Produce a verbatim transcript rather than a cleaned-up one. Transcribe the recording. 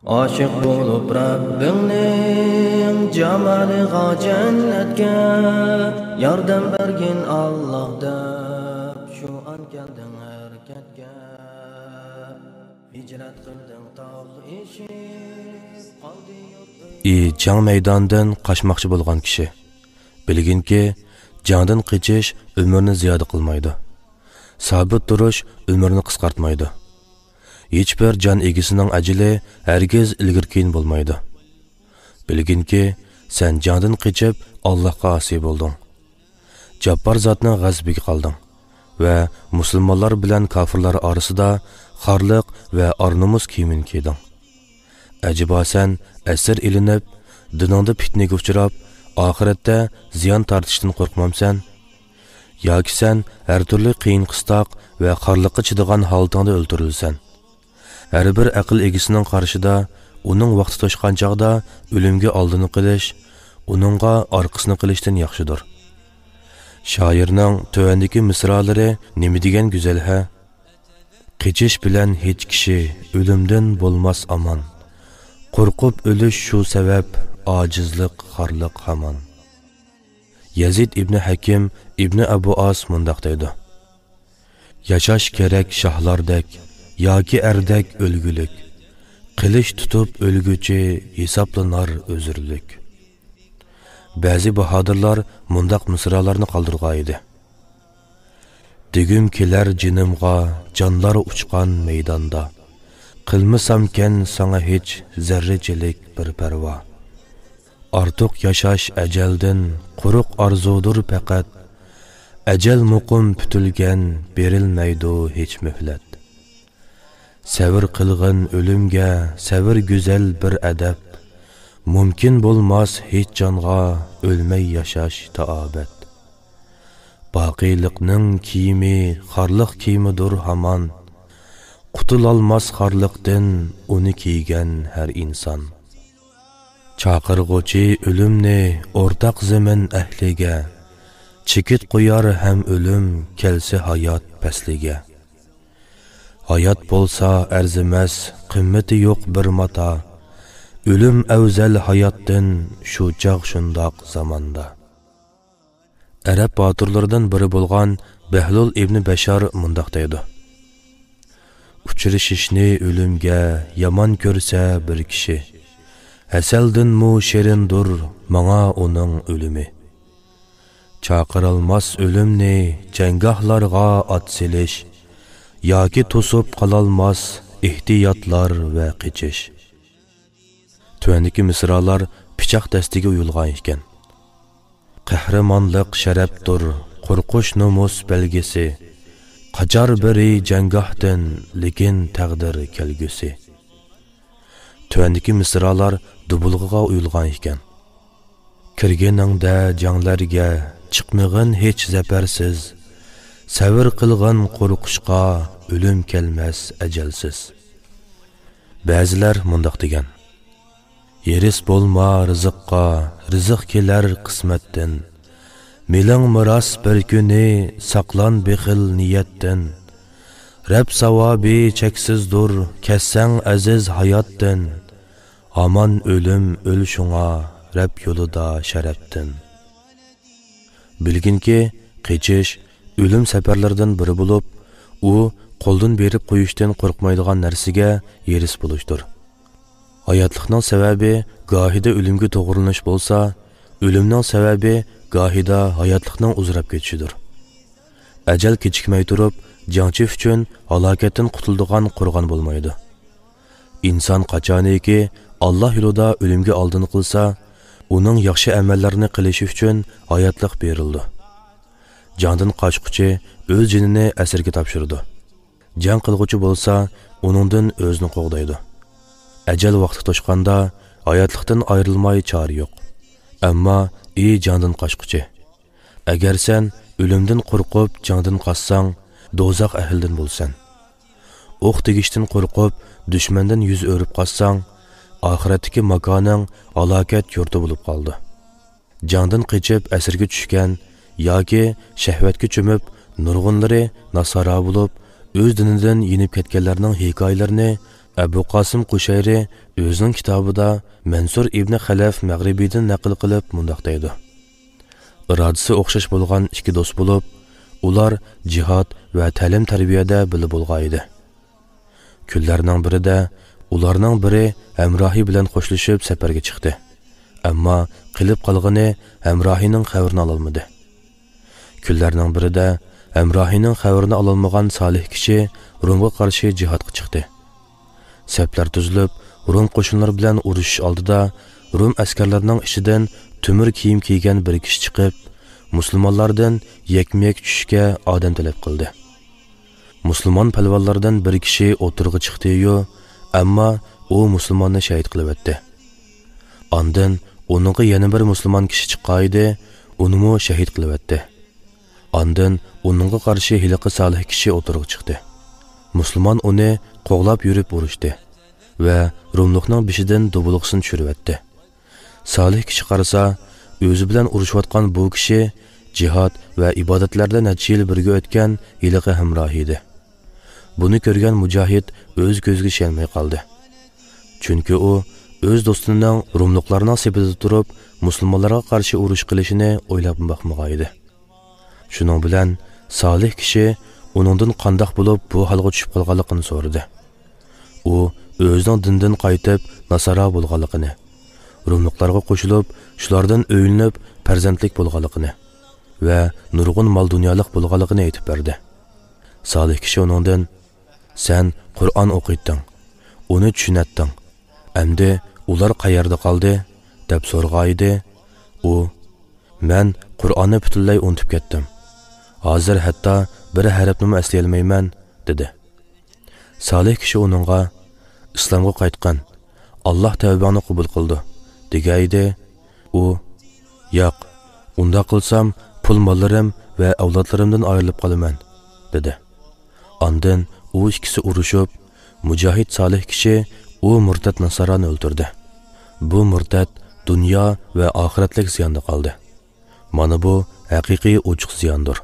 ئاشىق بولۇپ رەببىڭنىڭ جامالىغا، جەننەتكە ياردەم بەرگىن ئاللاھ دەپ، شۇ ئان كەلدىڭ ھەرىكەتكە. ھىجرەت قىلدىڭ تاغ ئېشىپ، قالدى يۇرت ئۆي. ئى جەڭ مەيدانىدىن قاچماقچى بولغان كىشى، بىلگىنكى، جەڭدىن قېچىش ئۆمۈرنى زىيادە قىلمايدۇ. سابىت تۇرۇش ئۆمۈرنى قىسقارتمايدۇ. ھېچبىر جان ئىگىسىنىڭ ئەجىلى ھەرگىز ئىلگىرى-كېيىن بولمايدۇ. بىلگىنكى، سەن جەڭدىن قېچىپ، ئاللاھقا ئاسىي بولدۇڭ. جاپپار زاتنىڭ غەزىپىگە قالدىڭ ۋە مۇسۇلمانلار بىلەن كاپىرلار ئارىسىدا خارلىق ۋە ئار-نومۇس كىيىمىنى كىيدىڭ. ئەجەبا سەن ئەسىر ئېلىنىپ، دىنىڭدا پىتنىگە ئۇچراپ، ئاخىرەتتە زىيان تارتىشتىن قورقمامسەن؟ ياكى سەن ھەر تۈرلۈك قىيىن-قىستاق ۋە خارلىققا چىدىغان ھالىتىڭدە ئۆلتۈرۈلىسەن؟ ھەر بىر ئەقىل ئىگىسىنىڭ قارىشىدا، ئۇنىڭ ۋاقتى توشقان چاغدا ئۆلۈمگە ئالدىنى قىلىش ئۇنىڭغا ئارقىسىنى قىلىشتىن ياخشىدۇر. شائىرنىڭ تۆۋەندىكى مىسرالىرى نېمە دېگەن گۈزەل ھە! قېچىش بىلەن ھېچ كىشى ئۆلۈمدىن بولماس ئامان. قورقۇپ ئۆلۈش شۇ سەۋەب، ئاجىزلىق، خارلىق ھامان. يەزىد ئىبنى ھەكىم ئىبنى ئەبۇ ئاس مۇنداق دەيدۇ: ياشاش كېرەك شاھلاردەك ياكى ئەردەك ئۆلگۈلۈك. قىلىچ تۇتۇپ ئۆلگۈچى ھېسابلىنار ئۆزۈرلۈك. بەزى باھادىرلار مۇنداق مىسرالارنى قالدۇرغانىدى: دېگۈم كېلەر جېنىمغا جانلار ئۇچقان مەيداندا، قىلمىسامكەن ساڭا ھېچ زەررىچىلىك بىر پەرۋا. ئارتۇق ياشاش ئەجەلدىن قۇرۇق ئارزۇدۇر پەقەت، ئەجەل مۇقىم پۈتۈلگەن، بېرىلمەيدۇ ھېچ مۆھلەت. سەۋر قىلغىن ئۆلۈمگە، سەۋر گۈزەل بىر ئەدەپ، مۇمكىن بولماس ھېچ جانغا ئۆلمەي ياشاش تائابەت. باقىيلىقنىڭ كىيىمى خارلىق كىيىمىدۇر ھامان، قۇتۇلالماس خارلىقتىن ئۇنى كىيگەن ھەر ئىنسان. چاقىرغۇچى ئۆلۈمنى ئورتاق زېمىن ئەھلىگە، چېكىت قويار ھەم ئۆلۈم كەلسە ھايات پەسلىگە. ھايات بولسا ئەرزىمەس، قىممىتى يوق بىر ماتا، ئۆلۈم ئەۋزەل ھاياتتىن شۇ چاغ شۇنداق زاماندا. ئەرەب باتۇرلىرىدىن بىرى بولغان بەھلۇل ئىبنى بەشار مۇنداق دەيدۇ: ئۇچرىشىشنى ئۆلۈمگە يامان كۆرسە بىر كىشى، ھەسەلدىنمۇ شېرىندۇر ماڭا ئۇنىڭ ئۆلۈمى. چاقىرالماس ئۆلۈمنى جەڭگاھلارغا ئات سېلىش، ياكى توسۇپ قالالماس ئېھتىياتلار ۋە قېچىش. تۆۋەندىكى مىسرالار پىچاق دەستىگە ئويۇلغان ئىكەن. قەھرىمانلىق شەرەپتۇر، قورقۇش نومۇس بەلگىسى، قاچار بىرى جەڭگاھتىن، لېكىن تەقدىر كەلگۈسى. تۆۋەندىكى مىسرالار دۇبۇلغىغا ئويۇلغان ئىكەن. كىرگىنىڭدە جەڭلەرگە چىقمىغىن ھېچ زەپەرسىز، سەۋر قىلغىن قورقۇشقا، ئۆلۈم كەلمەس ئەجەلسىز. بەزىلەر مۇنداق دېگەن: ھېرىس بولما رىزىققا، رىزىق كېلەر قىسمەتتىن. مېلىڭ مىراس بىر كۈنى، ساقلان بېخىل نىيەتتىن. رەب ساۋابى چەكسىزدۇر، كەتسەڭ ئەزىز ھاياتتىن. ھامان ئۆلۈم ئۆل شۇڭا، رەب يولىدا شەرەپتىن. بىلگىنكى، قېچىش ئۆلۈم سەپەرلىرىدىن بىرى بولۇپ، ئۇ قولدىن بېرىپ قويۇشتىن قورقمايدىغان نەرسىگە ھېرىس بولۇشتۇر. ھاياتلىقنىڭ سەۋەبى گاھىدا ئۆلۈمگە توغرىلىنىش بولسا، ئۆلۈمنىڭ سەۋەبى گاھىدا ھاياتلىقنىڭ ئۇزىراپ كېتىشىدۇر. ئەجەل كېچىكمەي تۇرۇپ، جەڭچى ئۈچۈن ھالاكەتتىن قۇتۇلىدىغان قورغان بولمايدۇ. ئىنسان قاچانىكى ئاللاھ يولىدا ئۆلۈمگە ئالدىنى قىلسا، ئۇنىڭ ياخشى ئەمەللەرنى قىلىشى ئۈچۈن ھاياتلىق بېرىلىدۇ. جەڭدىن قاچقۇچى ئۆز جېنىنى ئەسىرگە تاپشۇرىدۇ. جەڭ قىلغۇچى بولسا ئۇنىڭدىن ئۆزىنى قوغدايدۇ. ئەجەل ۋاقتى توشقاندا ھاياتلىقتىن ئايرىلماي چارە يوق. ئەمما ئى جەڭدىن قاچقۇچى! ئەگەر سەن ئۆلۈمدىن قورقۇپ جەڭدىن قاچساڭ، دوزاخ ئەھلىدىن بولىسەن. ئوق تېگىشتىن قورقۇپ دۈشمەندىن يۈز ئۆرۈپ قاچساڭ، ئاخىرەتتىكى ماكانىڭ ھالاكەت يۇرتى بولۇپ قالىدۇ. جەڭدىن قېچىپ ئەسىرگە چۈشكەن ياكى شەھۋەتكە چۆمۈپ نۇرغۇنلىرى ناسارا بولۇپ، ئۆز دىنىدىن يېنىپ كەتكەنلەرنىڭ ھېكايىلىرىنى ئەبۇ قاسىم قۇشەيرى ئۆزىنىڭ كىتابىدا مەنسۇر ئىبنى خەلەف مەغرىبىدىن نەقىل قىلىپ مۇنداق دەيدۇ: ئىرادىسى ئوخشاش بولغان ئىككى دوست بولۇپ، ئۇلار جىھاد ۋە تەلىم-تەربىيەدە بىللە بولغانىدى. كۈنلەرنىڭ بىرىدە ئۇلارنىڭ بىرى ھەمراھى بىلەن خوشلىشىپ سەپەرگە چىقتى. ئەمما قېلىپ قالغىنى ھەمراھىنىڭ خەۋىرىنى ئالالمىدى. كۈنلەرنىڭ بىرىدە ھەمراھىنىڭ خەۋىرىنى ئالالمىغان سالىھ كىشى رومغا قارشى جىھادقا چىقتى. سەپلەر تۈزۈلۈپ، روم قوشۇنلىرى بىلەن ئۇرۇشۇش ئالدىدا روم ئەسكەرلىرىنىڭ ئىچىدىن تۆمۈر كىيىم كىيگەن بىر كىشى چىقىپ، مۇسۇلمانلاردىن يەكمۇ-يەك چۈشۈشكە ئادەم تەلەپ قىلدى. مۇسۇلمان پەلۋانلاردىن بىر كىشى ئوتتۇرىغا چىقتى-يۇ، ئەمما ئۇ مۇسۇلماننى شەھىت قىلىۋەتتى. ئاندىن ئۇنىڭغا يەنە بىر مۇسۇلمان كىشى چىققانىدى، ئۇنىمۇ شەھىت قىلىۋەتتى. ئاندىن ئۇنىڭغا قارشى ھېلىقى سالىھ كىشى ئوتتۇرىغا چىقتى. مۇسۇلمان ئۇنى قوغلاپ يۈرۈپ ئۇرۇشتى ۋە روملۇقنىڭ بېشىدىن دۇبۇلغىسىنى چۈشۈرۈۋەتتى. سالىھ كىشى قارىسا، ئۆزى بىلەن ئۇرۇشۇۋاتقان بۇ كىشى جىھاد ۋە ئىبادەتلەردە نەچچە يىل بىرگە ئۆتكەن ھېلىقى ھەمراھى ئىدى. بۇنى كۆرگەن مۇجاھىد ئۆز كۆزىگە ئىشەنمەي قالدى. چۈنكى ئۇ ئۆز دوستىنىڭ روملۇقلارنىڭ سېپىدا تۇرۇپ مۇسۇلمانلارغا قارشى ئۇرۇش قىلىشىنى ئويلاپمۇ باقمىغانىدى. شۇنىڭ بىلەن سالىھ كىشى ئۇنىڭدىن قانداق بولۇپ بۇ ھالغا چۈشۈپ قالغانلىقىنى سورىدى. ئۇ ئۆزىنىڭ دىنىدىن قايتىپ ناسارا بولغانلىقىنى، روملۇقلارغا قوشۇلۇپ شۇلاردىن ئۆيلىنىپ پەرزەنتلىك بولغانلىقىنى ۋە نۇرغۇن مال-دۇنيالىق بولغانلىقىنى ئېيتىپ بەردى. سالىھ كىشى ئۇنىڭدىن، «سەن قۇرئان ئوقۇيتتىڭ، ئۇنى چۈشىنەتتىڭ. ئەمدى ئۇلار قەيەردە قالدى؟» دەپ سورىغانىدى. ئۇ، «مەن قۇرئاننى پۈتۈنلەي ئۇنتۇپ كەتتىم. ھازىر ھەتتا بىر ھەرپنىمۇ ئەسلىيەلمەيمەن» دېدى. سالىھ كىشى ئۇنىڭغا، «ئىسلامغا قايتقىن، ئاللاھ تەۋبەڭنى قوبۇل قىلىدۇ» دېگەنىدى. ئۇ، «ياق، ئۇنداق قىلسام پۇل-ماللىرىم ۋە ئەۋلادلىرىمدىن ئايرىلىپ قالىمەن» دېدى. ئاندىن ئۇ ئىككىسى ئۇرۇشۇپ، مۇجاھىد سالىھ كىشى ئۇ مۇرتەت ناسارانى ئۆلتۈردى. بۇ مۇرتەت دۇنيا ۋە ئاخىرەتلىك زىياندا قالدى. مانا بۇ ھەقىقىي ئوچۇق زىياندۇر.